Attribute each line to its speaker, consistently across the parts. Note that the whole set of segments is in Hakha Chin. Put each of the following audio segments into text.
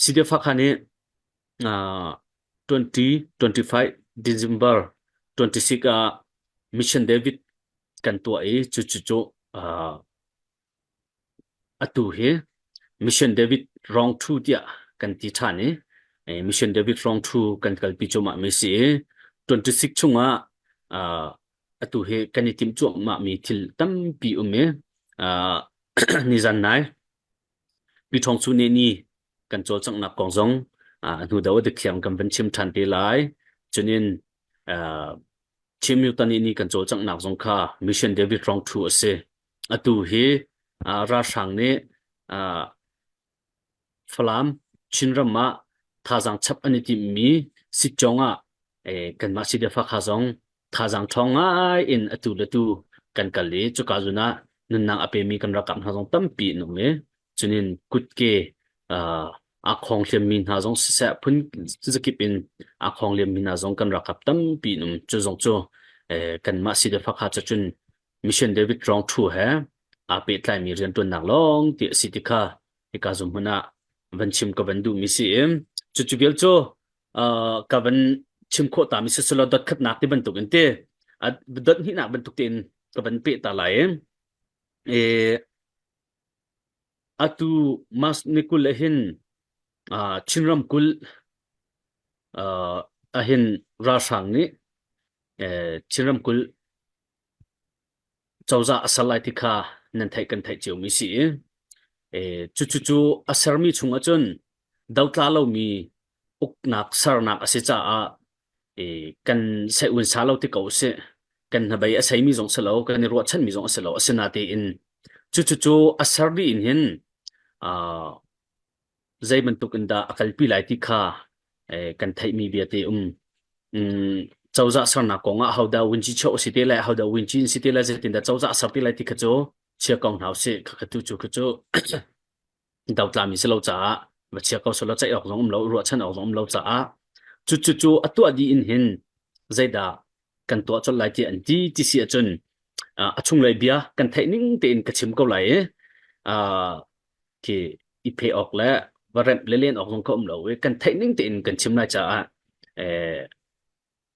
Speaker 1: CDF Hakha nih uh, 2025 December 26 ah Mission David kan tuah i cu cu cu uh, atu hi Mission David Wrong Thu tiah kan ti ṭhan i Mission David Wrong Thu kan kalpi cuahmah mi si i 26 chungah uh, atu hi kan i timh cuahmah mi thil tampi um i uh, nizan nai Pi Thawng Su nih ni kan cawlcanghnak kong zong uh, hnu do dikthliam kan van chim ṭhan te lai. Cunin uh, Chin Mutant ni kan cawlcanghnak zong kha Mission David Rong Thu a si. Atu hi uh, ralhrang nih uh, Falam Chinram ah thazaang chap an i timhmi sitcawng ah eh, kanmah CDF Hakha zong thazaang ṭhawng ngai in atu le tu kan kal i cuka zun ah nunnak a pemi kan ralkap hna zong tampi an um i cunin kutke uh, aa khawng hliammi hna zong siseh phun zakip in aa khawng hliammi hna zong kan ralkap tampi an um cu zong cu eh, kanmah CDF Hakha cu cun Mission David Rong Thu he aa pehtlaimi rianṭuannak lawng ti a si ti kha hika zum hmun ah van chim ka van duhmi si i cucu vial cu uh, ka van chim khawh ta mi siselaw dot khatnak ti bantuk in ti dot hnihnak bantuk tein ka van peh ta lai i atu mas ni kul hin uh, Chinram kul uh, ahin ralhrang nih eh, Chinram kul cozah a ser lai ti kha nan theih kan theih ciomi si i cucu cu a sermi chung ahcun dotla lomi uknak sernak a si caah kan seh-un sa lo ti ko usih. Kan hnabei a seimi zong si lo, kan i ruahchanmi zong a si lo. Asinain cucu cu a ser dih in hin zei bantuk in dah a kalpi lai ti kha kan theihmi vialte um. Cozah sernak kong ah hodah winci choh a si te lai, hodah winci in si te lai, zeitindah cozah a ser te lai ti kha cu chia ko hna usih. Khakha tu cu kha cu dotlami si lo caah va chia ko selaw ceih awk zong um lo, ruahchan awk zong um lo caah cu cu cu a tuah dih in hin zeidah kan tuah colh lai ti an ti ti si ahcun a chunglei bia kan theih ning tein ka chim ko lai i khi i phe awk le va remh le len awk zong ka um lo i kan theih ning tein kan chim lai caah eh,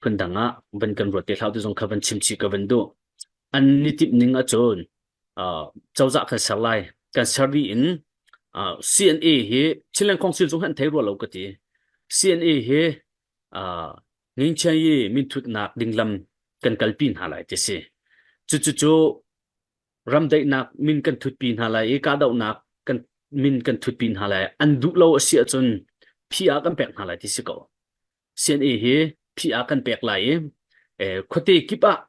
Speaker 1: phundang ah van kan ruat te hlau ti zong kha van chim chih ka van duh. An ni timh ning ahcun uh, cozah kan ser lai kan ser dih in uh, CNA hi Chinland Council zong han thei rua lo ka ti. CNA hi uh, Ngingchian i minthutnak ding lam kan kalpi hna lai ti si. Cucu cu ramdaihnak min kan thutpi hna lai i kahdohnak kan min kan thutpi hna lai an duh lo a si ahcun PR kan pek hna lai ti si ko. CNA hi PR kan pek lai i eh, khuate kip ah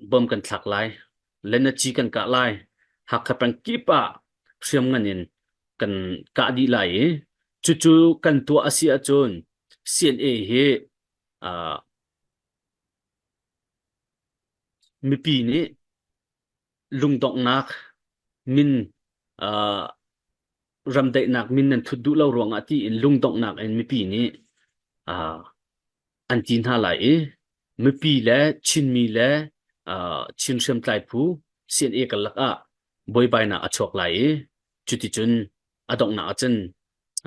Speaker 1: bom kan thlak lai lenaci kan kah lai Hakha peng kip ah hriamngan in kan kah dih lai i cucu kan tuah a si ahcun CNA hi uh, Mipi nih lungdonghnak min uh, ramdaihnak min nan thut duh lo ruangah tiin lungdonghnak in mipi nih uh, an ti hna lai i mipi le Chinmi le uh, Chin hriamtlai phu CNA karlak ah buaibainak a chuak lai i cuticun a donghnak ahcun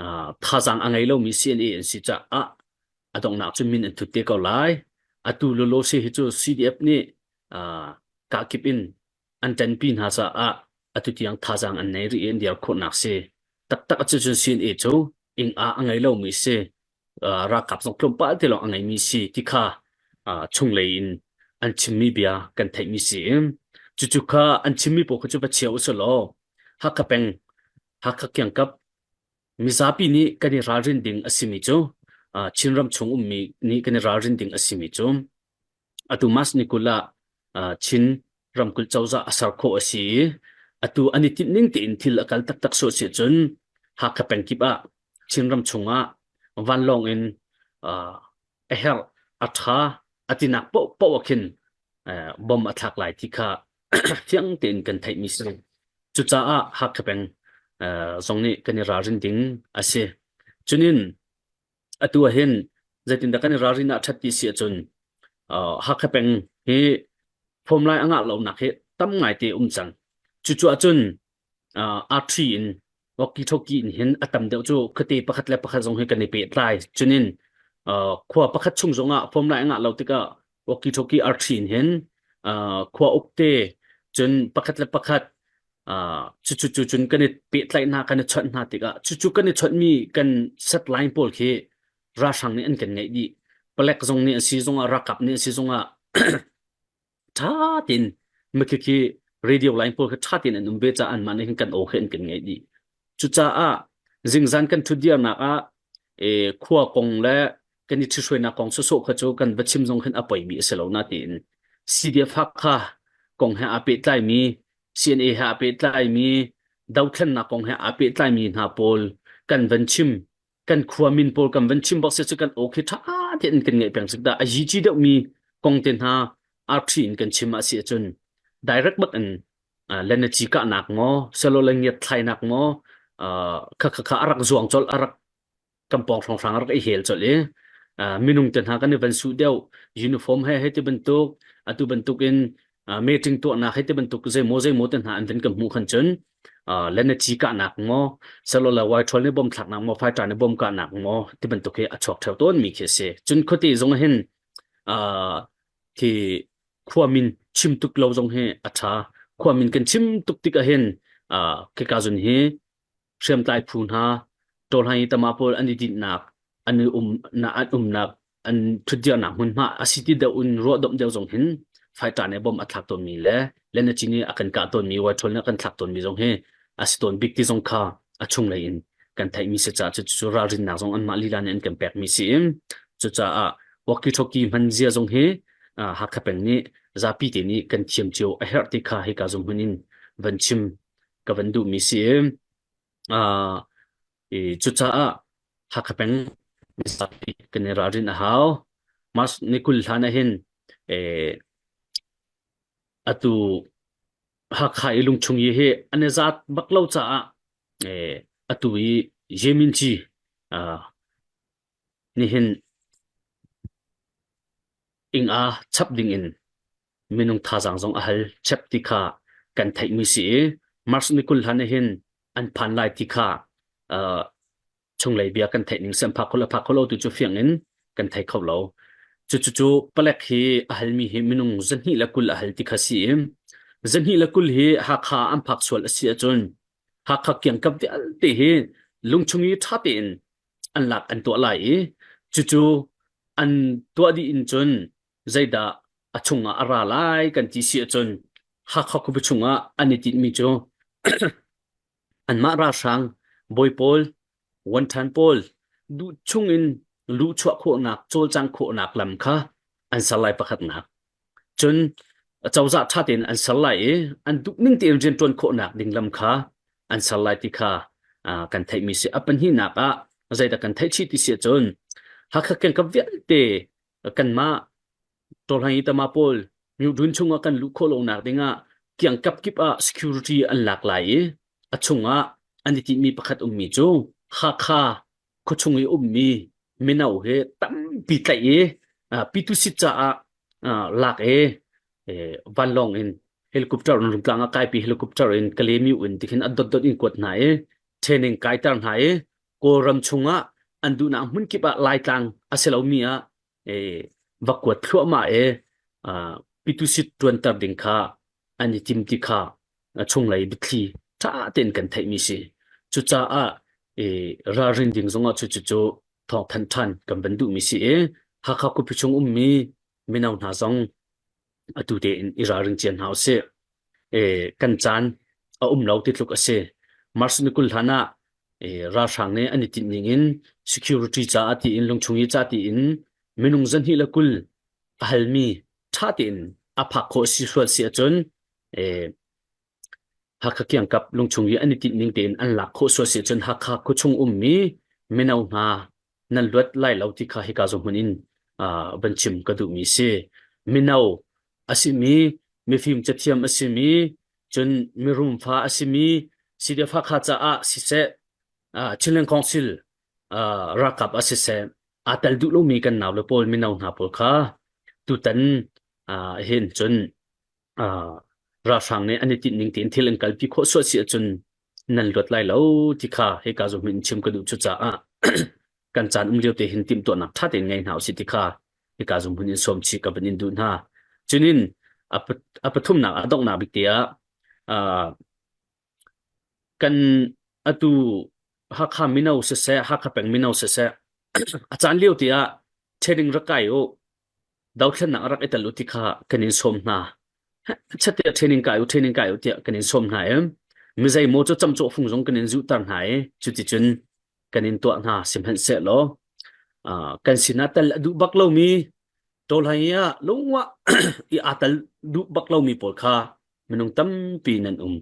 Speaker 1: uh, thazaang a ngei lomi CNA an si caah a donghnak cu min an thut te ko lai. Atu lolo si hi cu CDF nih uh, kahkip in an ṭanpi hna caah atu tiang thazaang an nei rih i an dir khawhnak si. Taktak cu cun CNA cu ing ah a ngei lomi si. Uh, ralkap zong tlawmpal te lawng a ngeimi si ti kha uh, chunglei in an chimmi bia kan theihmi si. Cucu kha an chimmi pawl kha cu va chia usih law Hakha peng Hakha kiangkap Mizapi nih kan i ralrin ding a simi cu Chinram chung ummi nih kan i ralrin ding a simi cu atu March ni 20 ah Chin ramkulh cozah a ser khawh a si i atu an i tinh ning tein thil a kal taktak sawh si cun Hakha pengkip ah Chinram chungah vanlawng in a herh a ṭha a tinak paohpaoh ah khin bom a thlak lai ti kha fiang tein kan theihmi si. Cucaah Hakha peng zong nih kan i ralrin ding a si. Cunin atu ah hin zeitindah kan i ralrin ah ṭhat ti si ahcun Hakha peng hi phomlai a ngah lonak hi tam ngaite um cang. Cucu ahcun arṭhi in Walkie talkie in hin a tam deuh cu khuate pakhat le pakhat zong hi kan i pehtlai. Cunin khua pakhat chung zongah form lai ngah lo tikah walkie talkie arṭhi in hin khua ukte cun pakhat le pakhat cucu cu cun kan i pehtlaih hna kan i chawnh hna tikah cucu kan i chawnhmi kan set line pawl khi ralhrang nih an kan ngeih dih. Palek zong nih a si zongah ralkap nih a si zongah ṭha tein mikhi khi radio line pawl khi ṭha tein an um ve caah anmah nih hin kan aw khi an kan ngaih dih. Cucaah zingzan kan ṭhutdirnak ah khua kong le kan i ṭhithruainak kong sawsawh kha cu kan va chim zong khin a poimi a si lo na tiin CDF Hakha kong he aa pehtlaimi CNA he aa pehtlaimi dothlennak kong he aa pehtlaimi hna pawl kan van chim kan khua min pawl kan van chim bak se cu kan aw khi ṭha tein kan ngaih peng sik dah a yici deuhmi kong te hna arṭhi in kan chim ah si ahcun direct bak in lenaci kahnak maw selo le ngiat thlainak maw kha kha kha a rak zuang colh a rak kan pawng hrawnghrang a rak i hel colh i minung te hna kan i van suh deuh uniform he hei ti bantuk atu bantuk in meeting tuahnak hei ti bantuk zeimaw zeimaw te hna an van kan hmuh khan cun lenaci kahnak maw selo le waiṭhawl nih bom thlaknak maw fighter nih bom kahnak maw ti bantuk hi a chuak ṭheo tawn mi khi a si cun khuate zong hin khi khua min chim tuk lo zong hi a ṭha khua min kan chim tuk tik ah hin khika zun hi hriamtlai phu hna tawlhai tama pawl an i dinhnak an i um na an umnak an ṭhutdirnak hmunhma a si ti deuh in ruahdomh deuh zong hin fighter nih bom a thlak tawnmi le lenaci nih a kan kah tawnmi waithol nih a kan thlak tawnmi zong hi a si tawn bik ti zong kha a chunglei in kan theihmi si caah cucu ralrinnak zong anmah lila nih an kan pekmi si in cucaah walkie talkie hman zia zong hi Hakha peng nih zapi te nih kan thiam cio a herh ti kha hika zung hmun in van chim ka van duhmi si i cucaah Hakha peng mizapi kan i ralrin a hau. March ni 20 hlan ah hin atu Hakha i lungchung i hi an i zat bak lo caah atu i Yemin Ci nihin ing a chap ding in minung thazaang zong a hal chep ti kha kan theihmi si i March ni 20 hlan ah hin an phan lai ti kha uh, chunglei bia kan theih ning sem phak kho lo phak kho lo tu cu fiang in kan thei kho lo. Cu cu cu palek hi a halmi hi minung 220 a hal ti kha si i 220 hi Hakha an phak sual a si ahcun Hakha kiangkap vialte hi lungchung i ṭha tein an lak an tuah lai i cucu an tuah dih in cun zeidah a chungah a ra lai kan ti si ahcun Hakha khuapi chungah an i tinhmi cu anmah ralhrang bawi pawl wanṭhan pawl duh chungin luhchuah khawhnak cawlcang khawhnak lam kha an ser lai pakhatnak cun cozah ṭha tein an ser lai i an duh ning tein rianṭuan khawhnak ding lam kha an ser lai ti kha kan theihmi si. A pahnihnak ah zeidah kan theih chih ti si ahcun Hakha kengkap vialte kanmah Tawlhang i tama pawl myudun chungah kan luh khawh lonak dingah kiangkap kip ah security an lak lai i a chungah an i tinhmi pakhat ummi cu Hakha khuachung i ummi mino hi tampi tlaih i pitusit caah lak i vanlawng in helicopter in rungtlang ah kaipi helicopter in Kalemiu in tikhin a dotdot in kuat hna i training kaiter hna i Kawlram chungah an duhnak hmun kip ah Laitlang a si lomi ah va kuat thluahmah i pitusit ṭuanter ding kha an i tim ti kha chunglei biathli ṭha tein kan theihmi si. Cucaah ralrin ding zongah cu cucu thawngthanh ṭhan kan van duhmi si i Hakha khuapi chung ummi mino hna zong atu tein i ralring cia hna usih. Kan caan a um lo ti tluk a si. March ni 20 hlan ah ralhrang nih an i tinh ning in security caah tiin lungchung i ca tiin minung 220 a halmi ṭha tein a phak khawh si sual si ahcun Hakha kiangkap lungchung i an i tinh ning tein an lak khawh sual si ahcun Hakha khuachung ummi mino hna nan luat lai lo ti kha hika zawn hmun in van chim ka duhmi si. Mino a simi, mifim cathiam a simi, cun mirum fa a simi, CDF Hakha caah siseh, Chinland Council ralkap ah siseh, aa tel duh lomi kan naule pawl mino hna pawl kha tutan hin cun ralhrang nih an i tinh ning tein thil an kalpi khawh sual si ahcun nan luat lai lo ti kha hika zum in chim ka duh. Cucaah kan caan um lio te hin timhtuahnak ṭha tein ngei hna usih ti kha hika zum hun in sawm chih ka van in duh hna. Cunin a pathumnak a donghnak bik te ah kan atu Hakha mino siseh, Hakha peng mino siseh, a caan lio te ah training rak kai u, dothlennak rak i tel u ti kha kan in sawm hna. Chat tiah training kai u, training kai u tiah kan in sawm hna i mizei maw cu camcawh fung zong kan in zuhter hna i cuticun kan in tuah hna. Sihmanhsehlaw kan sinah tel a duh bak lomi tawlhai ah lungwah i aa tel duh bak lomi pawl kha minung tampi nan um.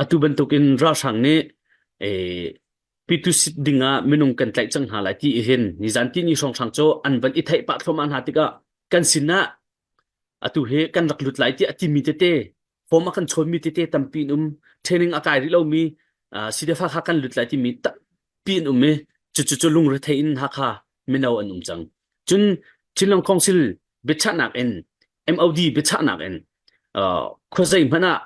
Speaker 1: Atu bantukin ralhrang nih pitusit ding ah minung kan tlaih cang hna lai ti hin nizan ti ni hrawnghrang cu an van i theih pah thluahmah hna tikah kan sinah atu hi kan rak lut lai tiah a timi tete form a kan chawnmi tete tampi in um, training a kai rih lomi CDF Hakha kan lut lai timi tampi in um i cucu cu lungrethei in Hakha mino an um cang. Cun Chinland Council biachahnak in MOD biachahnak in khuazei hmanh ah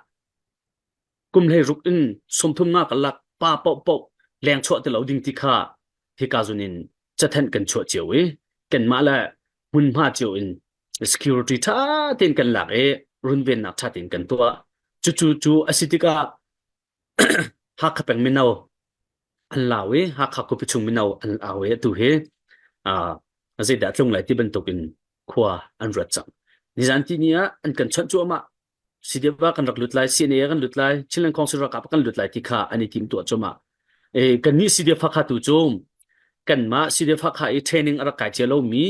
Speaker 1: kum 16 in 35 karlak pa paohpaoh leng chuah ti lo ding ti kha hika zun in cathanh kan chuah cio i kanmah le hmunhma cio in security ṭha tein kan lak i runvennak ṭha tein kan tuah. Cucu cu a si tikah Hakha peng mino an lau i Hakha khuapi chung mino an au i atu hi zeidah tlung lai ti bantuk in khua an ruat cang. Nizan ti ni ah an kan chawnh cuahmah. CDF ah kan rak lut lai, CNA kan lut lai, Chinland Council ralkap kan lut lai ti kha an i tim tuah cuahmah. E, kannih CDF Hakha tu cu kanmah CDF Hakha i training a rak kai cia lomi,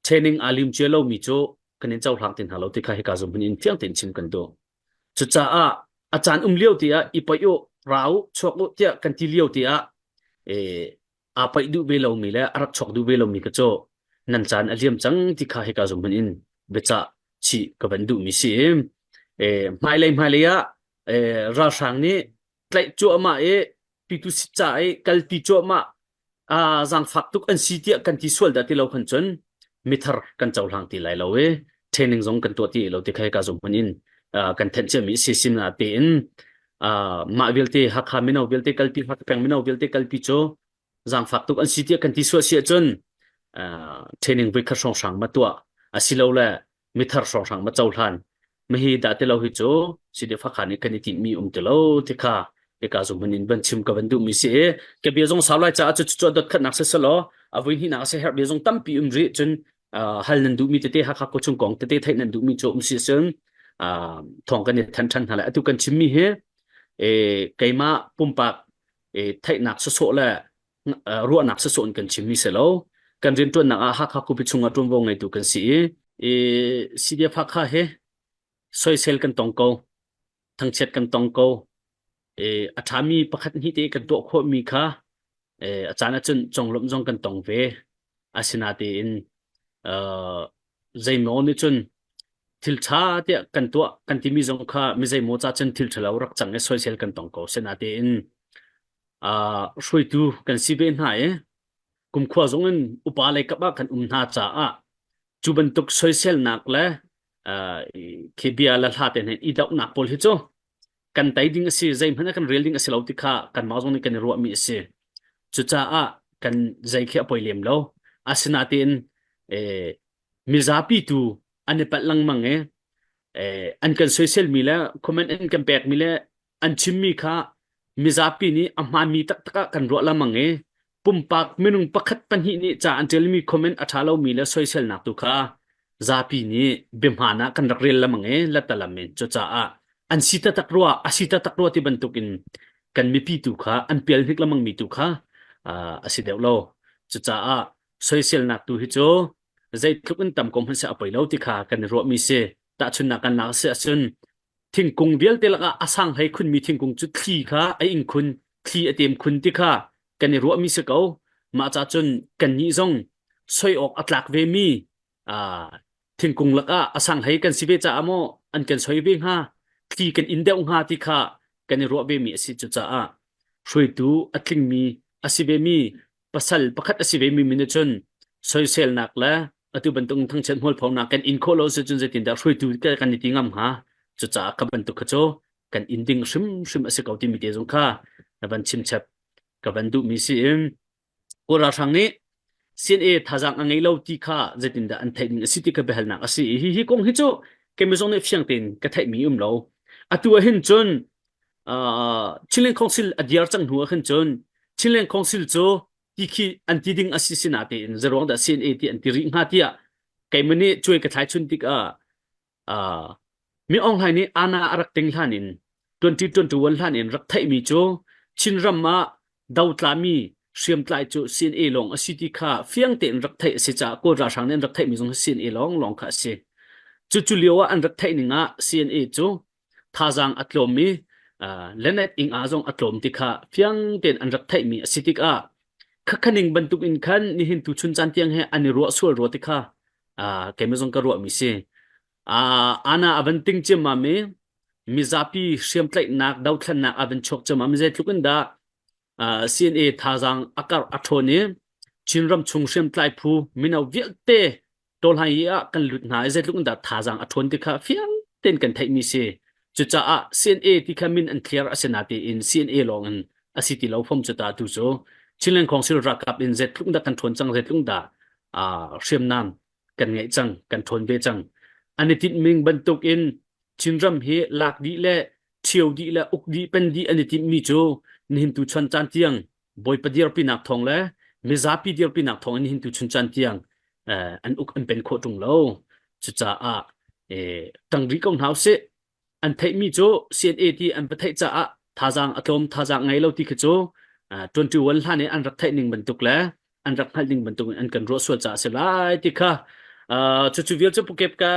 Speaker 1: training aa lim cia lomi cu kan in cohlang ti hna lo ti kha hika zum in fiang tein chim kan duh. Cucaah a caan um lio ti ah i paih u, ra u, chuak u tiah kan ti lio ti ah e, aa paih duh ve lomi le a rak chuak duh ve lomi ka cu nan caan a liam cang ti kha hika zum in biacah chih ka van duhmi si. E, hmailei hmailei ah e, ralhrang nih tlaih cuahmah i pitu sit ca i kalpi cuahmah a zaangfak tuk an si tiah kan ti sual dah ti lo khan cun mithar kan cohlang ti lai lo i training zong kan tuah ti lo ti kha hika zum hmun in kan thenh ciami si sin ah tein mah vialte Hakha mino vialte kalpi Hakha peng mino vialte kalpi cu zaangfak tuk an si tiah kan ti sual si ahcun training voi khat hrawnghrang ma tuah asilole mithar hrawnghrang ma cohlan mahi dah ti lo hi cu CDF Hakha nih kan i tinhmi um ti lo ti kha hika zum hmun in van chim ka van duhmi si i ka bia zong sau lai caah cu cu dot khatnak si selaw a vui hnihnak a si herh bia zong tampi um rih cun hal nan duhmi tete Hakha khuachung kong tete theih nan duhmi cu um si cun thawng kan i than than hna lai. Atu kan chimmi hi keimah pumpak theihnak sawsawh le ruahnak sawsawh in kan chimmi si lo. Kan rianṭuannak ah Hakha khuapi chungah ṭuanvo ngeitu kan si i CDF Hakha hi soisel kan tong ko, thangchiat kan tong ko. A ṭhami pakhat hnih te kan tuah khawhmi kha a caan ahcun conglawmh zong kan tong ve. Asinain zeimaw nih cun thil ṭha tiah kan tuah kan timi zong kha mi zeimaw ca cun thil ṭhalo rak cang i soisel kan tong ko. Asinain hruaitu kan si ve hna i kumkhua zong in upa lei kap ah kan um hna caah cu bantuk soiselnak le khi bia le hla te hna i dohnak pawl hi cu kan tei ding a si, zeihmanh ah kan rel ding a si lo ti kha kanmah zong nih kan i ruahmi a si. Cucaah kan zei khi a poi lem lo. Asinain eh, mizapi tu an i palh lengmang i eh, an kan soiselmi le comment an kan pekmi le an chimmi kha mizapi nih a hmaanmi taktak ah kan ruah lengmang i pumpak minung pakhat pahnih nih ca an ṭialmi comment a ṭha lomi le soiselnak tu kha zapi nih biahmaan ah kan rak rel lengmang i latalam in cucaah an si taktak rua a si taktak rua ti bantukin kan mipi tu kha an pial hnik lengmang mi tu kha a si deuh lo. Cucaah soiselnak tu hi cu zeitluk in tam ko hmanh seh a poi lo ti kha kan i ruahmi si. Tahchunhnak kan lak si ahcun thingkung vialte lakah a sang hlei khunmi thingkung cu thli kha a ing khun, thli a tem khun ti kha kan i ruahmi si ko. Mah ca cun kannih zong soi awk a tlak vemi thingkung lakah a sang hlei kan si ve caah maw an kan soi ve hnga, thli kan in deuh hnga ti kha kan i ruah vemi a si. Cucaah hruaitu a tlingmi a si vemi pasal pakhat a si vemi mi nih cun soiselnak le atu bantuk thangchiat hmualphonak kan in khawh lo si cun zeitindah hruaitu kan i ti ngam hnga? Cucaah ka bantuk kha cu kan in ding hrimhrim a si ko timi te zong kha. na van chim chap ka van duhmi si in Kawl ralhrang nih CNA thazaang a ngei lo ti kha zeitindah an theih ning a si ti kha biahalnak a si i hi hi kong hi cu keimah zong nih fiang tein ka theihmi um lo. Atu ah hin cun uh, Chinland Council a diar cang hnu ah khin cun Chinland Council cu ti khi an ti ding a si sina tein zeruang dah CNA ti an ti rih hnga tiah keimah nih cuai ka thlai chun tikah Uh, Mi Aung Hlaing nih ana a rak ting hlan in 2021 hlan in rak theihmi cu Chinram ah dotlami hriamtlai cu CNA lawng a si ti kha fiang tein rak theih a si caah Kawl ralhrang nih an rak theihmi zong hi CNA lawng lawng kha a si. Cu cu lio ah an rak theih ning ah CNA cu thazaang a tlawm i uh, Leonard Ing A zong a tlawm ti kha fiang tein an rak theihmi a si tikah khakhaning bantuk in khan nihin tu chun caan tiang he an i ruah sual rua ti kha uh, keimah zong ka ruahmi si. Uh, ana a van ting ciammam i mizapi hriamtlaihnak dothlennak a van chuak ciammam i zeitluk in dah uh, CNA thazaang a karh a ṭhawn i Chinram chung hriamtlai phu mino vialte tawlhai hi ah kan lut hna i zeitluk in dah thazaang a ṭhawn ti kha fiang tein kan theihmi si. Cucaah CNA ti kha min an clear a si natein CNA lawng in a si ti lo fom cu ta tu cu Chinland Council ralkap in zeitluk dah kan ṭhawn cang zeitluk dah uh, hriamnam kan ngeih cang kan ṭhawn ve cang an i tinhming bantuk in Chinram hi lak dih le ṭhio dih le uk dih pen dih an i timhmi cu nihin tu chan caan tiang Bawipa dirpinak thawng le mizapi dirpinak thawng in nihin tu chun caan tiang eh, an uk an pen khawh ṭung lo cucaah eh, ṭang rih ko hna usih an theihmi cu CNA ti an va theih caah thazaang a tlawm thazaang ngei lo ti khi cu 21 hlan i an rak theih ning bantuk le an rak hngalh ning bantuk in an kan ruah sual caah a si lai ti kha cucu vial cu pukep ka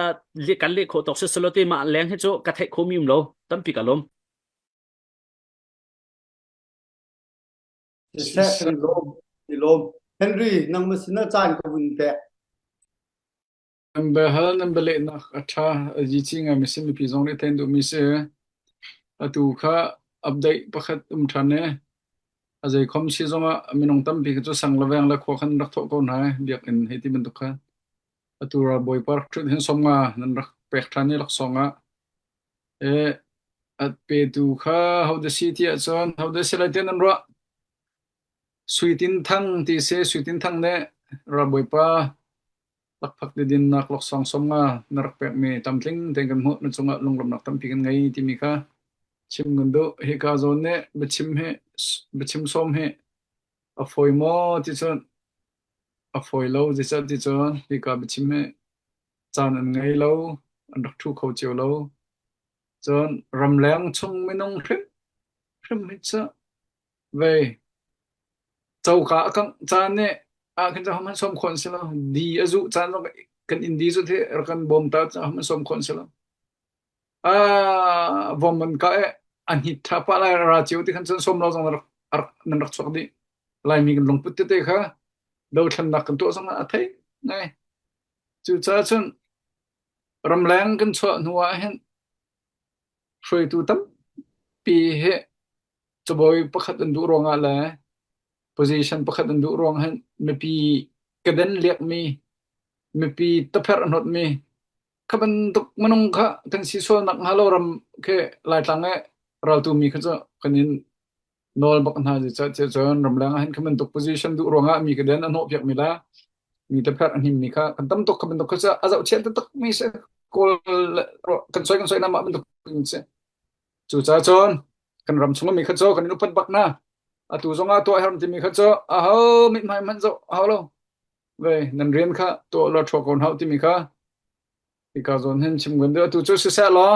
Speaker 1: kan leh khawh tawk si selo te mah leng hi cu ka theih khomi um lo tampi ka lawm
Speaker 2: Siseh kan lawm i lawm Henry nangmah sinah caan ka vun pek
Speaker 3: Nan biahal nan bialehnak a ṭha. A zici ngaimi si mipi zong nih theih an duhmi si. Atu kha update pakhat um ṭhan i a zeikhom si zongah minung tampi kha cu sang le veng le khua khan rak thawh ko hna i biakinn hei ti bantuk kha. Atu ralbawipa rak ṭhut hin 50 nan rak pek ṭhan i laksawng ah. E, a petu kha hodah si ti ahcun hodah si lai tiah nan ruah? Sui Tin Thang ti si. Sui Tin Thang nih ralbawipa Lakphak dinnak laksawng 50 na rak pekmi tlamtling tein kan hmuh. Na cungah lunglawmhnak tampi kan ngei timi kha chim kan duh. Hika zawn nih biachim hi biachim sawm hi a fawi maw ti cun a fawi lo zeicah ti cun hika biachim hi caan an ngei lo, an rak ṭhu kho cio lo. Cun ramleng chung minung hrim hrim hi cu vei Coka a kangh caan nih ah khin cu hman sawm khawh an si lo. Di a zuh caan zong kan inn di zut hi rak kan bawm ta cu hman sawm khawh an si lo. Ah, vom an kah i a hnit ṭha pah lai ra cio ti khan cun sawm lo zong nan rak, rak, nan rak chuak dih. Laimi kan lungput tete kha dothlennak kan tuah zong ah a thei ngai. Cucaah cun ramleng kan chuah hnu ah hin hruaitu tampi hi Cabawi pakhat an duh ruangah le position pakhat an duh ruang hin mipi keden liakmi, mipi tapherh a hnawtmi, kha bantuk minung kha kan si sual nak hnga lo ram khi Laitlang i raltu mi kha cu kan in nawl bak hna zeicah tiah cun ramleng ah hin kha bantuk position duh ruangah mi keden a hnawh piakmi le mi tapherh a hnimmi kha kan tam tuk kha bantuk kha cu a zohchiat taktak mi si kawl kan soi kan soi na mah bantuk si Cucaah cun kan ram chung mi kha cu kan in upat bak na. Atu zong ah tuah herm timi kha cu aho mithmai hmanh zoh a hau lo. Ve nan rian kha tuah law ṭhua ko hna timi kha hika zawn hin chim kan duh. Atu cu siseh law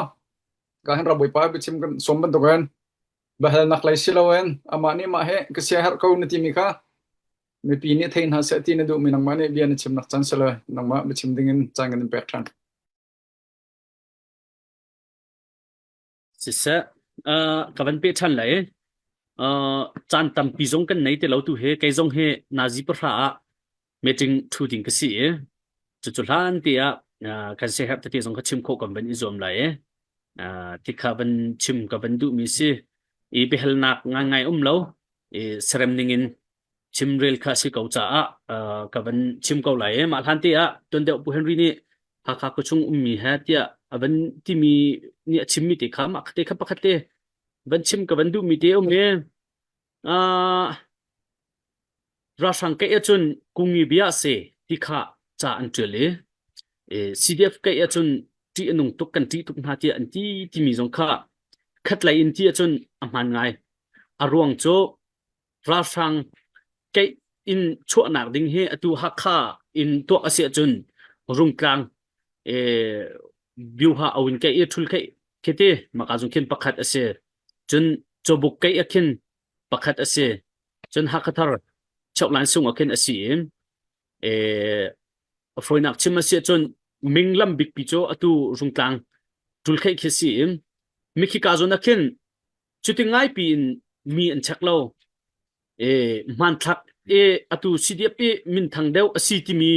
Speaker 3: ka hin rabawipa biachim kan sawm bantukin biahalnak lei si loin amah nih mah hi ka sia herh ko na timi kha mipi nih thei hna seh ti na duhmi nangmah nih bia na chimnak caan si lo nangmah biachim dingin caan kan in pek ṭhan.
Speaker 1: Siseh, uh, ka van peh ṭhan lai. Uh, caan tampi zong kan nei ti lo tu hi kei zong hi nazi pahra ah meeting ṭhu ding ka si i cucu hlan ti ah uh, kan siaherh tete zong kha chim khawh kan van i zuam lai i uh, tikha van chim ka van duhmi si i biahalnak ngaingai um lo i serem ning in chimrel kha si ko caah uh, ka van chim ko lai i mah hlan te ah tuan deuh Pu Henry nih Hakha khuachung ummi he tiah a van timi nih a chimmi te kha mah te kha pakhat te van chim ka van duhmi te um i. Uh, ralhrang keih ahcun kungi bia a si ti kha ca an ṭial i CDF keih ahcun ṭih a nung tuk kan ṭih tuk hna tiah an ti timi zong kha khatlei in ti ahcun a hmaan ngai. A ruang cu ralhrang keih in chuahnak ding hi atu Hakha in tuah a si ahcun Rungtlang Byuha awin keih i ṭhul keih khi ti maka zung khin pakhat a si. Cun Cawbuk keih ah khin pakhat a si. Cun Hakhathar Choklan sung ah khin a si i a fawinak chim a si ahcun ming lam bikpi cu atu Rungtlang ṭulkheih khi si i mikhika zawn ah khin cuti ngaipi in mi an check lo. E, hmanthlak e atu CDF i minthang deuh a si timi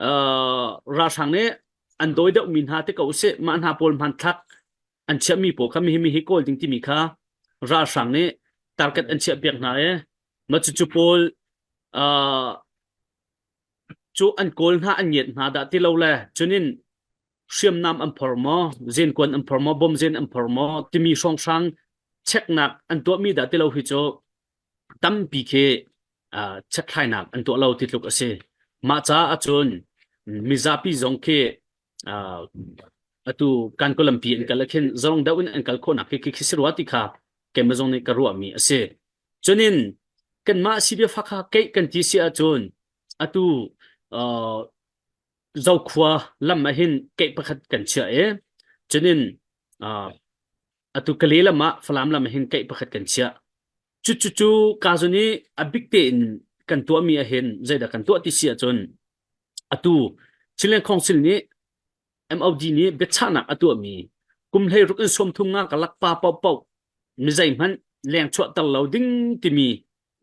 Speaker 1: uh, ralhrang nih an dawi deuh mi hna te ko usih mah hna pawl hmanthlak an chiahmi pawl kha mihi mihi kawl ding timi kha ralhrang nih target an chiah piak hna i mah cucu pawl uh, cu an kawl hna an ngiat hna dah ti lo le cunin hriamnam an phor maw zenkuan an phor maw bomzen an phor maw timi hrawnghrang checknak an tuahmi dah ti lo hi cu tampi khi uh, checkthlainak an tuah lo ti tluk a si mah caah ahcun mizapi zong khi uh, atu kan kolampi an kal khin zong deuh in an kal khawhnak khi khi si rua ti kha keimah zong nih ka ruahmi a si. Cunin kanmah CDF kha keih kan ti si ahcun atu uh, Zokhua lam ah hin keih pakhat kan chiah i cunin uh, atu Kale lam ah Falam lam ah hin keih pakhat kan chiah. Cu cu cu ka zun i a bik tein kan tuahmi ah hin zeidah kan tuah ti si ahcun atu Chilean Council nih MOD nih biachahnak a tuahmi kum 16 in 30 nga ka lak pa paohpaoh mi zeihmanh leng chuahter lo ding timi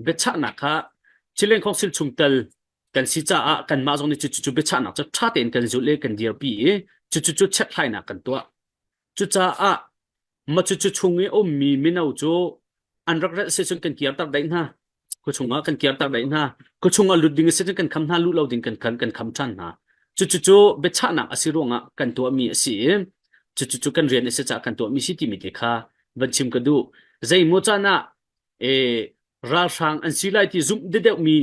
Speaker 1: biachahnak kha Chilean Council chungtel kan si caah kanmah zong nih cucu biachahnak cu ṭha tein kan zulh i kan dirpi i cucu cu chekhlainak kan tuah. Cucaah ma cucu chung i ummi mino cu an rak relh si cun kan kirter daih hna. Khuachung ah kan kirter daih hna. Khuachung ah lut ding a si cun kan kham hna, luh lo ding kan kan kan kham ṭhan hna. Cucu cu biachahnak a si ruangah kan tuahmi a si i cucu cu kan rian a si caah kan tuahmi si timi te kha van chim ka duh. Zeimaw caan ah e, ralhrang an si lai ti zumh deuhmi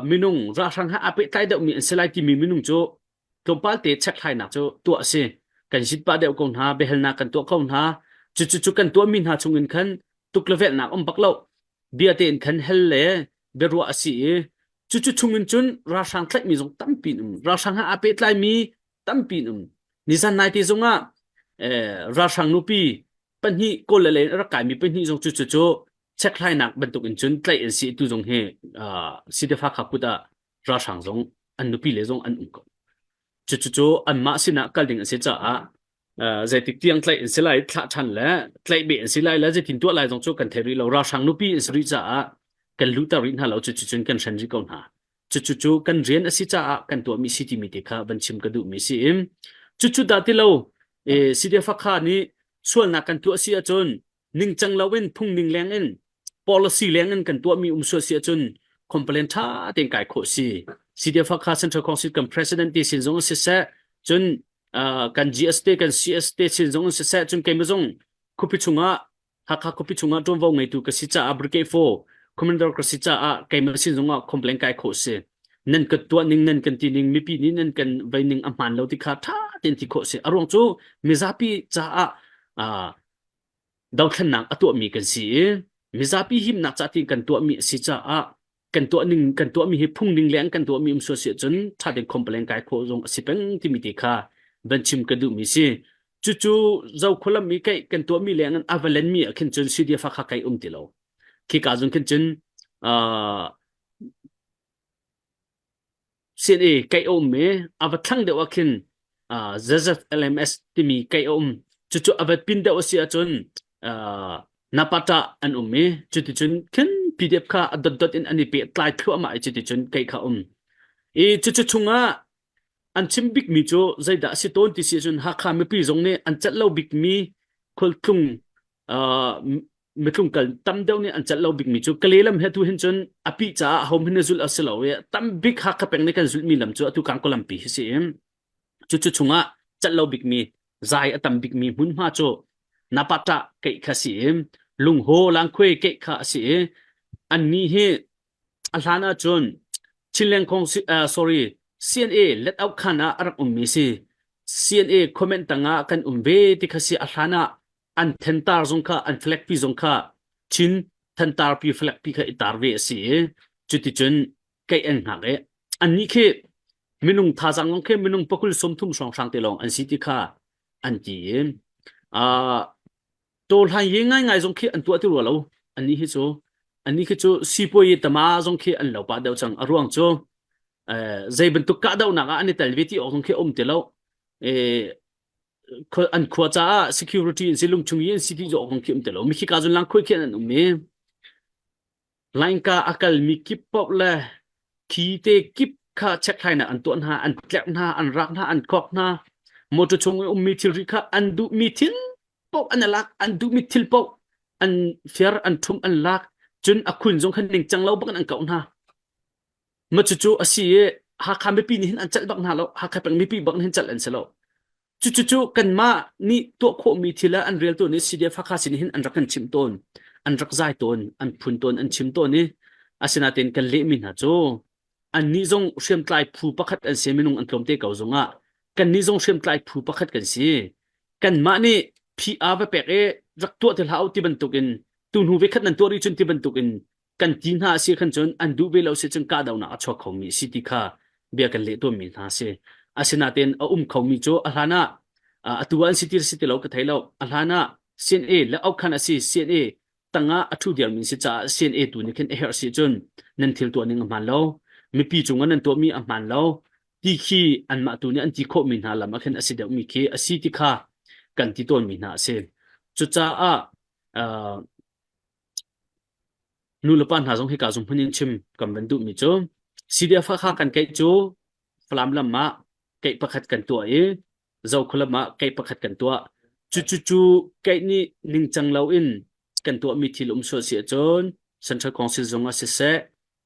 Speaker 1: minung ralhrang he aa pehtlai deuhmi an si lai timi minung cu tlawmpal te chekhlainak cu tuah a si. Kan zit pah deuh ko hna, biahalnak kan tuah ko hna. Cucu cu kan tuahmi hna chungin khan tuk le velhnak um bak lo. Bia tein khan hel le biaruah a si i cucu chungin cun ralhrang tlaihmi zong tampi an um. Ralhrang he aa pehtlaimi tampi an um. Nizan nai te zongah eh, ralhrang nupi pahnih kawl le lei in a rak kaimi pahnih zong cucu cu chekhlainak bantuk in cun tlaih an si tu zong hi uh, Sidefa kha kut ah ralhrang zong an nupi le zong an um ko. Cucu anmah sinah kal ding an si caah uh, zeitik tiang tlaih an si lai thlah ṭhan le tlaih beh an si lai le zeitin tuah lai zong cu kan thei rih lo ralhrang nupi an si rih caah kan luhter rih hna lo cucu cun kan hren rih ko hna. Cucu cu kan rian a si caah kan tuahmi si timi te kha van chim ka duhmi si in cucu dah ti lo e, CDF-Hakha nih sualnak kan tuah si ahcun ningcang loin phungning leng in policy leng in kan tuahmi um sual si ahcun complaint ṭha tein kai khawh si. CDF Hakha Central Council kan president te sin zong siseh cun uh, kan GS te kan CS te sin zong siseh cun keimah zong khuapi chungah Hakha khuapi chungah ṭuanvo ngeitu ka si caah Brigade 4 commander ka si caah keimah sin zongah complaint kai khawh si. Nan ka tuah ning nan kan ti ning mipi nih nan kan vei ning a hmaan lo ti kha ṭha tein ti khawh si. A ruang cu mizapi caah uh, dothlennak a tuahmi kan si i mizapi himnak ca tiin kan tuahmi a si caah kan tuah ning kan tuahmi hi phung ning leng kan tuahmi um sual si ahcun ṭha tein complain kai khawh zong a si peng timi te kha van chim ka duhmi si. Cucu Zokhualam i keih kan tuahmi leng in a va lenmi ah khin cun CDF kha kai um ti lo. Khika zun khin cun uh, CNA kaih a um i a va thlang deuh ah khin uh, ZZLMS timi kaih a um. Cucu a va pin deuh a si ahcun uh, Napata an um i cuticun khin PDF kha a dotdot in an i pehtlai thluahmah i cuticun kaih kha um. I cucu chungah an chim bikmi cu zeidah a si tawn ti si ahcun Hakha mipi zong nih an celh lo bikmi khualtlung uh, mitlungkal tam deuh nih an celh lo bikmi cu Kale lam he tu hin cun a pih caah ho hmanh zulh a si lo i tam bik Hakha peng nih kan zulhmi lam cu atu Kangkaw lampi hi si i cucu chungah celh lo bikmi zai a tam bikmi hmunhma cu Napata keih kha si i lungho langkhuai keih kha a si i. Annih hi a hlan ahcun Chinland Kong uh, sorry CNA let out khan ah a rak ummi si. CNA comment tangah kan um ve ti kha si a hlan ah an thentar zong kha an flag pi zong kha Chin thantar pi flag pi kha i tar ve a si i cuticun keih an hngak i annih khi minung thazaang zong khi minung pakul 30 hrawnghrang te lawng an si ti kha an ti i uh, tawhlan ye ngaingai zong khi an tuah ti rua lo annih hi cu annih khi cu sipuai tama zong khi an lo pah deuh cang a ruang cu eh, zei bantuk kahdohnak ah an i tel ve ti awk zong khi um ti lo eh, an khua caah security in si lungchung i an si ti awk zong khi um ti lo mi khi ka zun lang khoi khi an um i Lainka a kalmi kip paoh le thi te kip kha chekhlainak an tuah hna, an tlerh hna, an rak hna, an khok hna. Motor chung i ummi thilri kha an duhmi thil paoh an i lak, an duhmi thil paoh an fir, an ṭhum, an lak. Cun a khun zong kha ningcang lo bak in an kauh hna. Ma cucu a si i Hakha mipi nih hin an celh bak hna lo. Hakha peng mipi bak nih hin celh an si lo. Cucucu kanmah nih tuah khawhmi thil ah an reltu nih CDF Hakha sin hin an rak kan chimh tawn, an rak zai tawn, an phun tawn, an chim tawn i asinain kan lehmi hna cu annih zong hriamtlai phu pakhat an si minung an tlawmte ko zongah kannih zong hriamtlai phu pakhat kan si. Kanmah nih PR va pek i rak tuah ti hlah u ti bantukin tuhnu ve khat nan tuah rih cun ti bantukin kan ti hna a si khan cun an duh ve lo si cun kahdohnak a chuak khomi a si ti kha bia kan leh tawnmi hna a si. Asinain a um khomi cu a hlan ah atu ah an si ti si ti lo ka thei lo. A hlan ah CNA le aukhan a si CNA tangah a ṭhu diarmi si caah CNA tu nih khin a herh si cun nan thil tuah ning a hmaan lo. Mipi cungah nan tuahmi a hmaan lo. Ti khi anmah tu nih an ti khawhmi hna lam ah khin a si deuhmi khi a si ti kha kan ti tawnmi hna a si. Cucaah uh, Nu le pa hna zong hika zung hmun in chim kan van duhmi cu CDF kha kan keih cu Falam lam ah keih pakhat kan tuah i Zokhua lam ah keih pakhat kan tuah. Cucu cu keih nih ningcang loin kan tuahmi thil um sual si ahcun Central Council zung ah siseh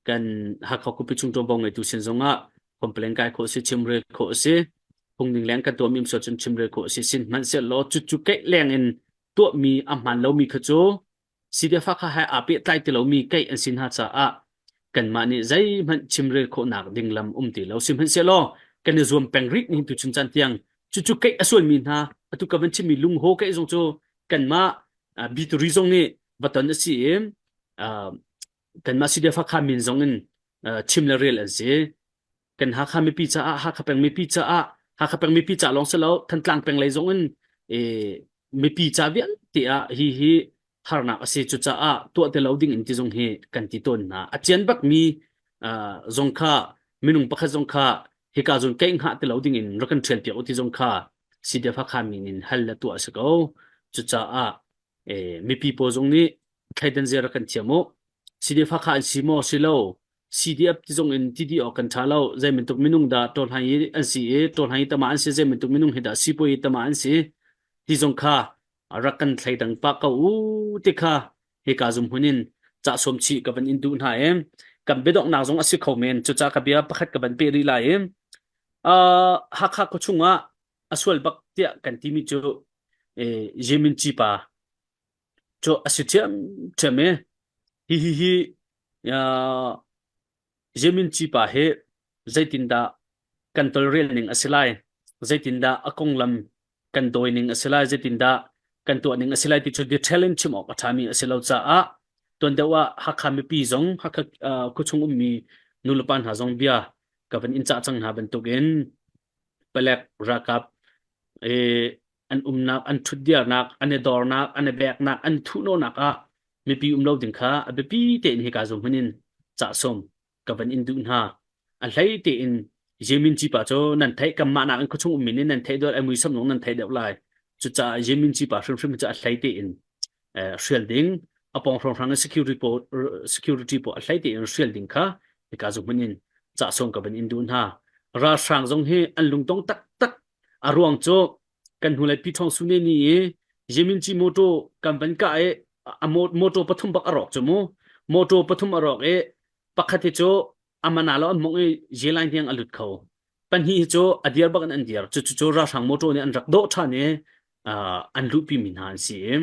Speaker 1: kan Hakha khuapi chung ṭuanvo ngeitu sin zongah complain kai khawh a si, chimrel khawh a si. Phungning leng kan tuahmi um sual cun chimrel khawh a si. Sihmanhsehlaw cucu keih leng in tuahmi a hmaan lomi kha cu CDF kha he aa pehtlai ti lomi keih an si hna caah kanmah nih zeihmanh chimrel khawhnak ding lam um ti lo. Sihmanhsehlaw kan i zuam peng rih nihin tuchun caan tiang cucu keih a sualmi hna atu ka van chimmi lunghaw keih zong cu kanmah bituri zong nih va ton a si i kanmah CDF Hakha min zong in chim le rel an si. Kan Hakha mipi caah Hakha peng mipi caah Hakha peng mipi ca lawng si lo Thantlang peng lei zong in mipi ca vialte ah hi hi harnak a si cucaah tuah ti lo ding in ti zong hi kan ti tawn hna a cian bak mi zong kha minung pakhat zong kha hika zon keih hngah ti lo ding in rak kan ṭhial piak u ti zong kha CDF Hakha min in hal le tuah a si ko cucaah mipi pawl zong nih thleidan zia rak kan thiam u CDF Hakha an si maw si lo CDF ti zong in ti dih awk kan ṭha lo. Zei bantuk minung dah ṭawlhlan i an si i ṭawlhlan i tama an si, zei bantuk minung hi dah sipuai i tama an si ti zong kha rak kan thleidang pah ko u ti kha hika zum hmun in cah sawm chih ka van in duh hna i kan biadonghnak zong a si kho men. Cucaah ka bia pakhat ka van peh rih lai i uh, Hakha khuachung ah a sual bak tiah kan timi cu eh, Yemin Ci pa cu a si ṭhiamṭhiam i hihi hi uh, Zemin Cipa hi zeitindah kan tolrel ning a si lai, zeitindah a konglam kan dawi ning a si lai, zeitindah kan tuah ning a si lai ti cu detail in chim awk a ṭhami a si lo caah tuan deuh ah Hakha mipi zong Hakha uh, khuachung ummi nulepa hna zong bia ka van in cah cang hna bantukin palek ralkap eh, an umnak, an ṭhutdirnak, an i dornak, an i beknak, an thuhnawhnak ah mipi um lo ding kha a biapi tein hika zum hmun in cah sawm ka van in duh hna. A hlei tein Yemin Cipa cu nan theih kanmah nak in khuachung ummi nih nan theih deuh ai muisam zong nan theih deuh lai. Cucaah Yemin Cipa hrimhrim cu a hlei tein eh, hrial ding, a pawng hrawnghrang in security pawl security pawl a hlei tein hrial ding kha hika zum hmun in cah sawm ka van in duh hna. Ralhrang zong hi an lungdong taktak A ruang cu kan hnulei Pi Thawng Sune ni i Yeminci motor kan van kah i a motor pathum bak a rawk cu mu. Motor pathum a rawk i pakhat hi cu a man ah lo an mongh i Yelain tiang a lut kho. Pahnih hi cu a dir bak in an dir. Cucu cu ralhrang motor nih an rak dawh ṭhan i uh, an luhpi mi hna an si i.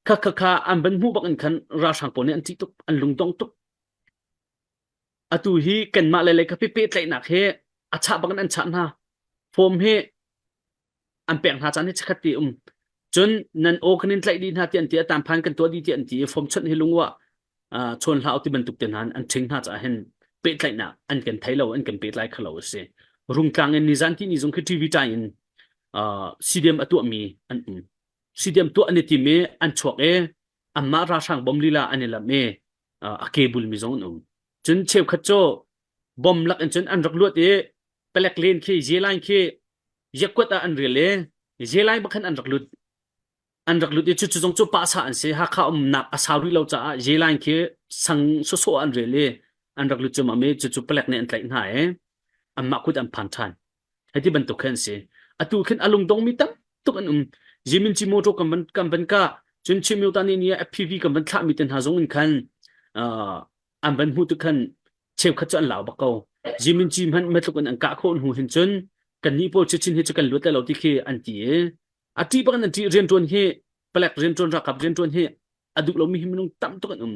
Speaker 1: Kha kha kha an van hmuh bak in khan ralhrang pawl nih an ṭih tuk, an lungdong tuk. Atu hi kanmah le lei kha pehtlaihnak hi a chah bak in an chah hna. Form hi an pek hna caan hi chikkhat te um. Cun nan aw kan in tlaih dih hna ti an ti, a tanphan kan tuah dih ti an ti i form chawnh hi lungua chawn hlah ti bantuk te hna an ṭhing hna caah hin pehtlaihnak an kan thei lo, an kan pehtlai kho lo a si. Rungtlang in nizan ti ni zong khi TV ṭai in CDM a tuahmi an um. CDM tuah an i tim i an chuak i anmah ralhrang bom lila an i lamh i a ke bulmi zong an um. Cun cheukhat cu bom lak in cun an rak luat i palek len khi Zelain khi yakuat ah an rel i Zelain bak khan an rak lut. An rak lut i cucu zong cu pahsa an si. Hakha umnak a sau rih lo caah Zelain khi sang sawsawh ah an rel i an rak lut cuahmah i cucu palek nih an tlaih hna i anmah kut an phan ṭhan. Hei ti bantuk khi an si. Atu khin a lungdongmi tam tuk an um. Jimin Chi motor kan van kan van kah cun Chimyo ta ni ni ah FPV kan van thlahmi te hna zong in khan uh, an van hmuh tuk khan cheukhat cu an lau bak ko. Jimin Chi hmanh matluk in an kah khawh hnu hin cun kan nih pawl chichin hi cu kan luat lai lo ti khi an ti i a ṭih bak in an ṭih rianṭuan hi palek rianṭuan ralkap rianṭuan hi a duh lomi hi minung tam tuk an um.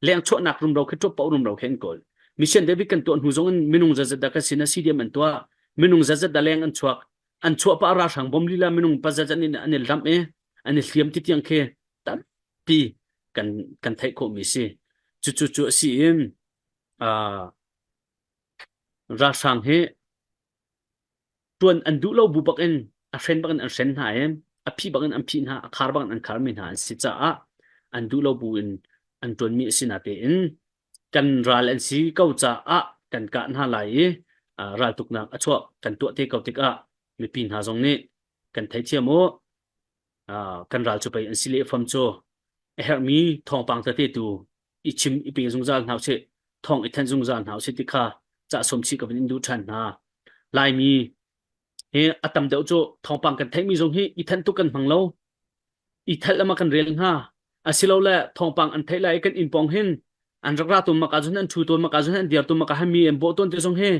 Speaker 1: Leng chuahnak rumro khi ṭuap paoh rumro khi an kawl. Mission David kan tuah hnu zong in minung zazat dah kan sin ah CDM an tuah. Minung zazat dah leng an chuak. An chuah pah ralhrang bom lila minung pa zazat in an i lamh i an i hliam ti tiang khi tampi kan kan theih khawhmi si. Cucu cu a si in uh, ralhrang hi Ṭuan an duh lo bu bakin a hren bakin an hren hna i a phih bakin an phih hna, a khar bakin an kharmi hna an si caah an duh lo bu in an ṭuanmi a si natein kan ral an si ko caah kan kah hna lai i raltuknak a chuah kan tuah te ko tikah mipi hna zong nih kan theithiam u. Kan ral cu pei an si leh fam cu a herhmi thawngpang tete tu i chim i pe zungzal hna usih thawng i thanh zungzal hna usih ti kha cah sawm chih ka van in duh ṭhan hna. Laimi hi a tam deuh cu thawngpang kan theihmi zong hi i thanh tuk kan hmang lo. I thalh ama kan rel hnga. Asilole thawngpang an theih lai i kan inn pawng hin an rak ra tawn maka cun an ṭhu tawn maka cun an dir tawn maka mi an bawh tawn ti zong hi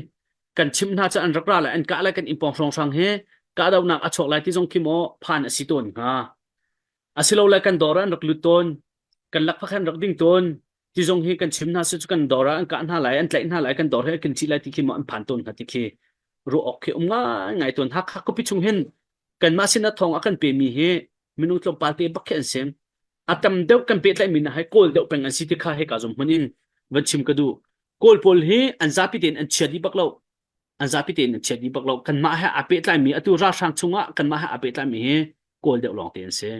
Speaker 1: kan chimh hna cu an rak ra lai an kah lai kan inn pawng hrawnghrang hi kahdohnak a chuak lai ti zong khi maw phan a si tawn hnga. Asilole kan dawr ah an rak lut tawn kan lakphak an rak ding tawn ti zong hi kan chim hna si cu kan dawr ah an kah hna lai an tlaih hna lai kan dawr hi kan cih lai ti khi maw an phan tawn hna ti khi ruah awk khi um ngai ngai tawn Hakha khuapi chung hin kanmah sin ah thawng a kan pemi hi minung tlawmpal te bak khi an si a tam deuh kan pehtlaihmi hna hi kawl deuh peng an si ti kha hika zum hmun in van chim ka duh kawl pawl hi an zapi tein an chia dih bak lo an zapi tein an chia dih bak lo kanmah he aa pehtlaimi atu ralhrang chungah kanmah he aa pehtlaimi hi kawl deuh lawng te an si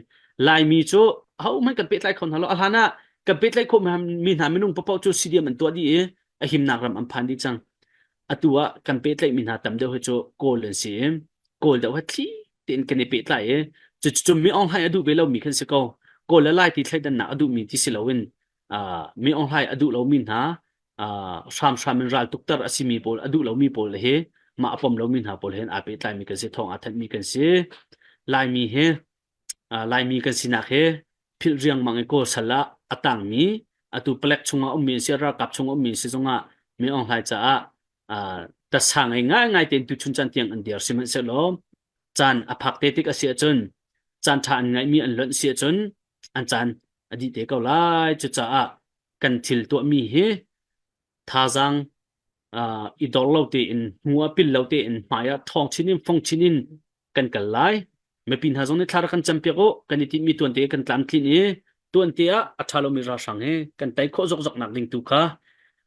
Speaker 1: laimi cu hohmanh kan pehtlai kho hna lo a hlan ah kan pehtlaih khawh mi hna minung paoh cu CDM an tuah dih i a himnak ram an phan dih cang atu ah kan pehtlaih mi hna tam deuh hi cu kawl an si i kawl deuh hi thli tein kan i pehtlai i cucu mi Aung Hlaing a duh ve lomi khan si ko kawl le lai ti thleidannak a duhmi ti si loin mi Aung Hlaing a duh lomi hna hramhram in ral tukter a simi pawl a duh lomi pawl hi mah a pom lomi hna pawl he aa pehtlaimi kan si thawng aa thanhmi kan si Laimi hi Laimi kan sinak hi philh riangmang i Kawl sal ah a tangmi atu palek chungah ummi an si ralkap chungah ummi an si zongah Min Aung Hlaing caah tasa ngei ngaingai tein tuchun caan tiang an dir sihmanhsehlaw caan a phak te tik a si ahcun caan ṭha an ngaihmi an lonh si ahcun an caan a dih te ko lai cucaah kan thil tuahmi hi thazaang uh, i dor lo tein hnu ah pil lo tein hmai ah ṭhawng chin in fong chin in kan kal lai mipi hna zong nih thla rak kan campiak u kan i tinhmi tuan te kan tlamtlin i tuan te ah a ṭha lomi ralhrang hi kan tei khawh zokzok nak ding tu kha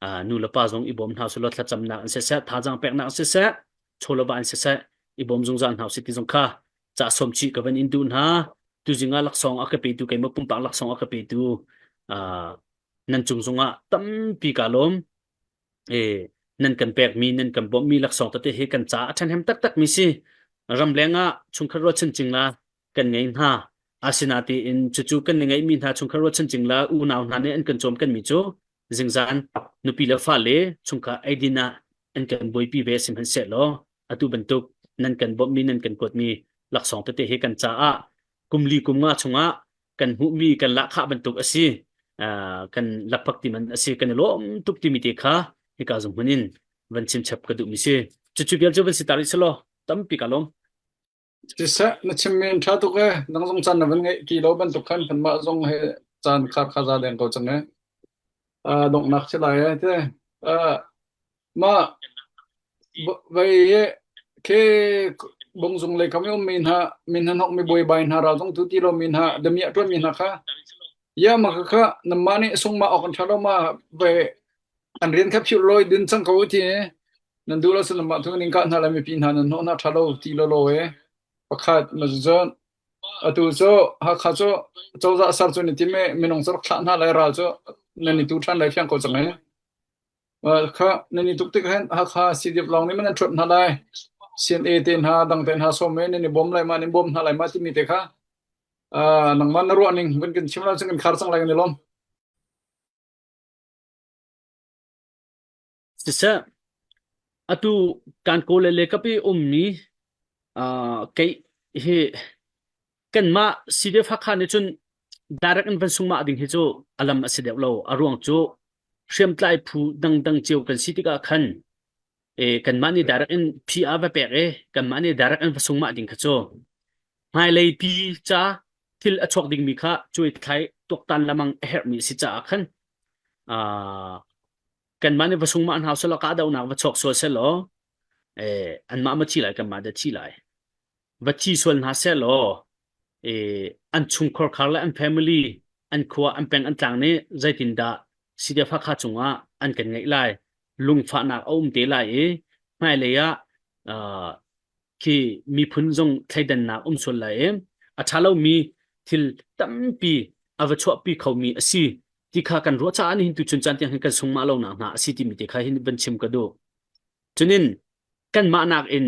Speaker 1: uh, nu le pa zong i bawm hna sulaw thlacamnak an siseh thazaang peknak an siseh chawlava an siseh i bawm zungzal hna usih ti zong kha ca sawm chih ka van in duh hna tuzing ah laksawng a ka petu keimah pumpak laksawng a ka petu uh, nan cung zongah tampi ka lawm e nan kan pekmi nan kan bawmhmi laksawng tete hi kan ca a ṭhahnem taktak mi si ramleng ah chungkhat ruahchan cingla kan ngei hna asinatiin cucu kan ngeihmi hna chungkhat ruahchan cingla unau hna nih an kan cawm kan mi cu zingzan nupi le fale chungkhar eidin ah an kan buaipi ve sihmanhsehlaw atu bantuk nan kan bawmhmi nan kan kuatmi laksawng tete hi kan caah kum li kum nga chungah kan hmuhmi kan lahkhah bantuk a si kan lakphak ti man a si kan i lawm tuk timi te kha hika zung hmun in van chim chap ka duhmi si cucu vial cu van si tar i selaw tampi ka lawm.
Speaker 3: Siseh, na chimmi an ṭha tuk ee. Nang zong caan na van ngeih ti lo bantuk khan kanmah zong he caan khar kha za deng ko cang ee. Uh, donghnak si lai ee te. Uh, mah vai he ke bungzung lei kam i ummi hna min hna hnok mi buaibai hna ral zong tu ti lo mi hna damiah ṭuan mi hna kha ya ma kha kha namma nih sungma awk an ṭha lo ma vai an rian kha phiu loi din cang ko ti nan duh lo cun mah tu ning kah hna le mipi hna nan hnawh hna ṭha lo ti lo lo e pakhat ma cun atu cu Hakha cu cozah sar cu ni tim i minung cu rak thlah hna lai ral cu nan i tu ṭhan lai fiang ko cang e kha nan i tuk tik hin Hakha CDF lawng nih man nan ṭhuat hna lai CNA te hna dang te hna sawm e nan i bawm lai ma nan bawm hna lai ma timi te kha nangmah na ruah ning van kan chim lo cun kan khar cang lai kan i lawm.
Speaker 1: Siseh, atu kan kawl le kap i ummi uh, kei hi kanmah CDF Hakha nih cun direct in van sungmah ding hi cu alam a si deuh lo. A ruang cu hriamtlai phu dangdang cio kan si tikah khan e kanmah nih direct in PR va pek i kanmah nih direct in va sungmah ding kha cu hmailei pi ca thil a chuak dingmi kha cuai thlai tuaktan lamang a herhmi a si caah khan uh, kanmah nih va sungmah hna selaw kahdohnak va chuak sual selaw eh anmah ma thi lai kanmah dah thi lai va thi sual hna selaw eh an chungkhar khar le an family an khua an peng an tlang nih zeitindah CDF Hakha cungah an kan ngeih lai lungfahnak a um te lai i hmailei ah uh, khi miphun zong thleidannak um sual lai i a ṭha lomi thil tampi a va chuahpi khomi a si ti kha kan ruah caah nihin tuchun caan tiang hin kan sungmah lonak hna a si timi te kha hin van chim ka duh. Cunin kanmah nakin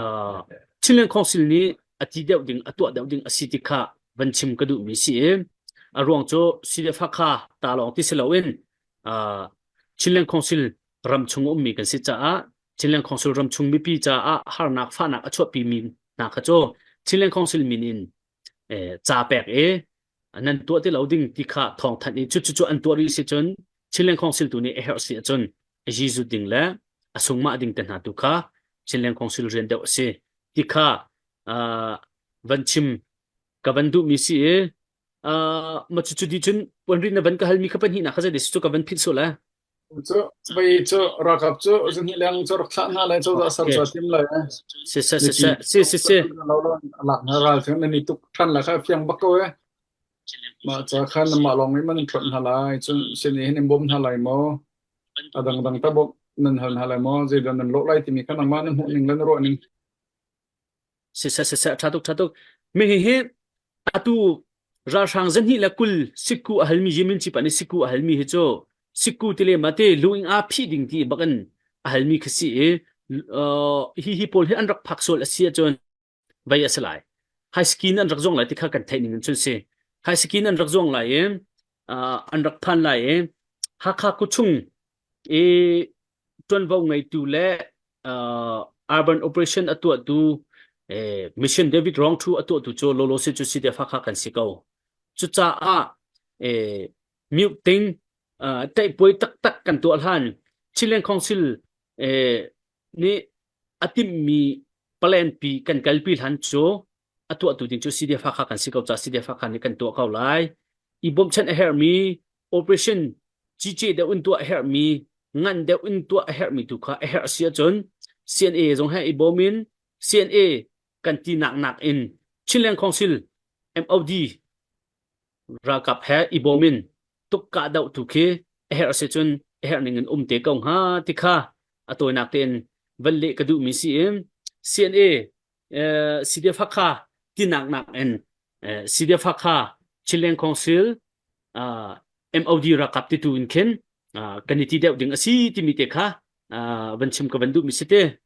Speaker 1: uh, Chinland Council nih a ti deuh ding a tuah deuh ding a si ti kha van chim ka duhmi si i a ruang cu CDF Hakha ta lawng ti si loin uh, Chinland Council ram chung ummi kan si caah Chinland Council ram chung mipi caah harnak fahnak a chuahpi mi hna kha cu Chinland Council min in eh, ca pek i nan tuah ti lo ding ti kha thawng thanh i cu cu an tuah rih si cun Chinland Council tu nih a herh si ahcun a zizut ding le a sungmah ding te hna tu kha Chinland Council rian deuh a si ti kha uh, van chim ka van duhmi si i uh, ma cu cu di cun puan rin na van ka halmi kha pahnih na kha zei cu ka van phit sual eh
Speaker 3: Cu vai cu ralkap cu zahnih leng cu rak thlah hna lai cozah sar cu a tim lai.
Speaker 1: Si si si si si si si.
Speaker 3: Lak hna ral cu nan i tuk ṭhan la kha fiang bak ko e. Mah ca khan mah lawng in man ṭhuat hna lai. Cun sin hin in bawm hna lai maw? A dangdang ta bawmh nan hal hna lai maw? Zeidah nan lawh lai timi kha nangmah na hmuh ning le na ruah ning.
Speaker 1: Siseh siseh ṭha tuk ṭha tuk. Mi hi hi atu ralhrang zahnih le 20 sikku a halmi Yemen chipa nih sikku a halmi hi cu sikku ti le ma te luing a phih ding ti bak in a halmi khi si i uh, hi hi pawl hi an rak phak sual a si ahcun vei a si lai. High skin an rak zuang lai ti kha kan theih ning in cun si. High skin an rak zuang lai i uh, an rak phan lai i Hakha kuchung i ṭuanvo ngeitu le uh, urban operation a tuahtu eh, mission David Rong Thu a tuahtu cu Lolo si cu si te fa kha kan si ko. Cucaah eh, mute ting uh, taihpuai taktak kan tuah hlan Chilean Council eh, nih a timhmi plan pi kan kalpi hlan cu a tuahtu ding cu CDF Hakha kan si ko ca CDF Hakha nih kan tuah ko lai. I bawmchan a herhmi operation cice deuh in tuah a herhmi ngan deuh in tuah a herhmi tu kha a herh si ahcun CNA zong he i bawm in CNA kan ti nak nak in Chinland Council MOD ralkap he i bawm in tuk kah doh tu khi a herh si cun a herh ning in um te ko hnga ti kha a tawinak tein van leh ka duhmi si in CNA CDF Hakha tinak nak in CDF Hakha Chinland Council MOD ralkap ti tu in khin kan i ti deuh ding a si timi te kha van chim ka van duhmi si te.